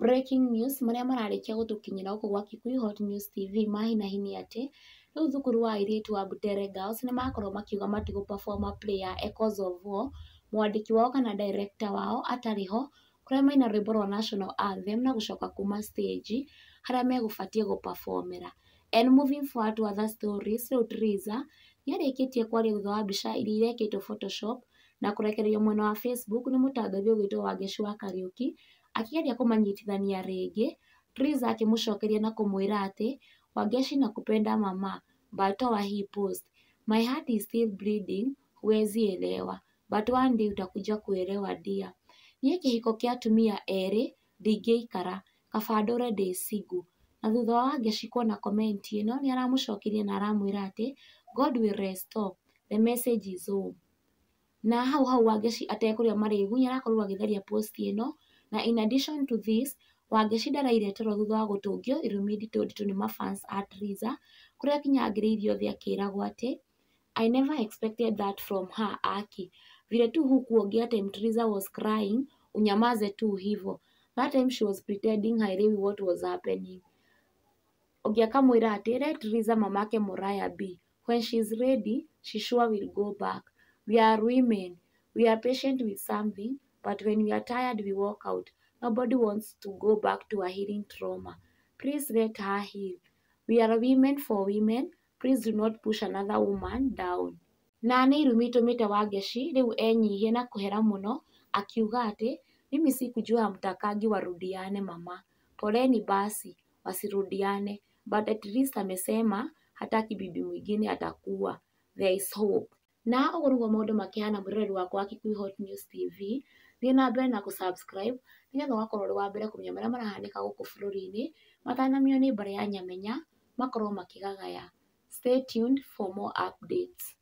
Breaking news marĩa mararĩkia gũtũkinyĩra gũkũ gwa Kikuyu Hot News TV ma hi na hi nĩ atĩ, rĩu thukuru wa airĩtu wa Butere Girls nĩ makorwo makiuga matigũ perform play ya Echoes of War, mwandĩki wao kana director wao atarĩ ho, kũrĩa maina rwĩmbo rwa national anthem na gũcoka kuma stage harĩa megũbatiĩ gũ perform ĩra. And moving forward to other stories, rĩu Triza nĩ arĩkĩtie kwaria thutha wa mbica iria irekĩtwo photoshop na kũrekererio mwena wa Facebook nĩ mũtangathi ũgwĩtwo Wangeci wa Kariuki akĩgeria kũmanyitithania rĩngĩ. Triza akĩmũcokeria na kũmwĩra atĩ "Wangeci, nakupenda mama, but toa hii post. My heart is still bleeding, huwezi elewa, but one day utakuja kuelewa, dear. Niĩ kĩhiko kĩa atumia erĩ ndingĩikara, kaba ndũre ndĩ single." Na thutha wa Wangeci kuona comment ĩno, nĩ aramũcokeria na aramwĩra atĩ "God will restore, the message is home." Na hau hau Wangeci atekũrĩa marĩgu nĩ arakorirwo agĩtharia post ĩno. Na in addition to this, Wangeci ndaraire toro thutha wa gũtũngio irumi nditũ nditũ nĩ mafans a Triza, kũrĩa akinyangĩrĩirio thĩ akĩragwo atĩ "I never expected that from her, aki. Vile tu hukuongea time Triza was crying, unyamaze tu hivo. That time she was pretending haelewi what was happening." Ũngĩ akamwĩra atĩ "Let Triza mamake Muraya be. When she's ready, she sure will go back. We are women. We are patient with something, but when we are tired, we walk out. Nobody wants to go back to a healing trauma. Please let her heal. We are women for women. Please do not push another woman down." Na nĩ irumi itũmĩte Wangeci rĩu enyihie na kũhera mũno, akiuga atĩ "Mimi sikujua hamtakangi warudiane mama. Poleni basi, wasirudiane. But at least amesema hataki bibi mwingine atakuwa. There is hope." Na ũguo nĩguo maũndũ makĩhana. Mwĩroreri wakwa wa Kikuyu Hot News TV, thiĩ na mbere na kũ subscribe nĩgetha ũgakorwo ũrĩ wa mbere kũmenya marĩa marahanĩka gũkũ bũrũri-inĩ matanamio nĩ mbarĩ ya Nyamenya makorwo makĩgagaya. Stay tuned for more updates.